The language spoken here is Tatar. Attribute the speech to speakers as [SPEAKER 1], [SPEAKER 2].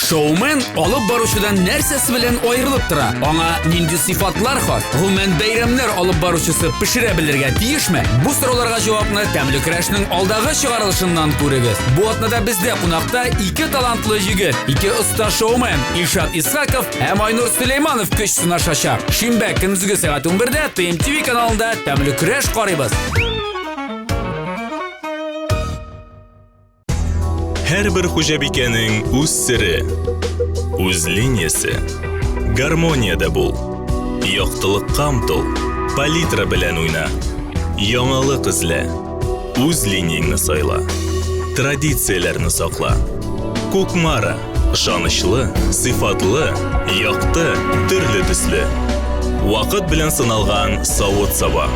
[SPEAKER 1] Шоумен алып баручыдан нәрсәсе белән аерылып тора? Аңа нинди сыйфатлар хас? Гомумән, бәйрәмнәр алып баручысы пешерә белергә тиешме? Бу сорауларга җавапны Тәмле көрәшнең алдагы чыгарылышыннан күрегез. Бу атнада бездә кунакта ике талантлы егет, ике оста шоумен Илшат Исхаков һәм Айнур Сөләйманов көч сынашачак. Шимбә көндезге сәгать 11-дә ТМТV каналында Тәмле көрәш карыйбыз.
[SPEAKER 2] Һәрбер хуҗабикәнең үз сере, үз линиясе. Гармониядә бул. Яктылыкка омтыл. Палитра белән уйна. Яңалык эзлә. Үз линияңне сайла. Традицияләрне сакла. Кукмара. Ышанычлы, сыйфатлы, якты, төрле төсле. Вакыт белән сыналган савыт-саба.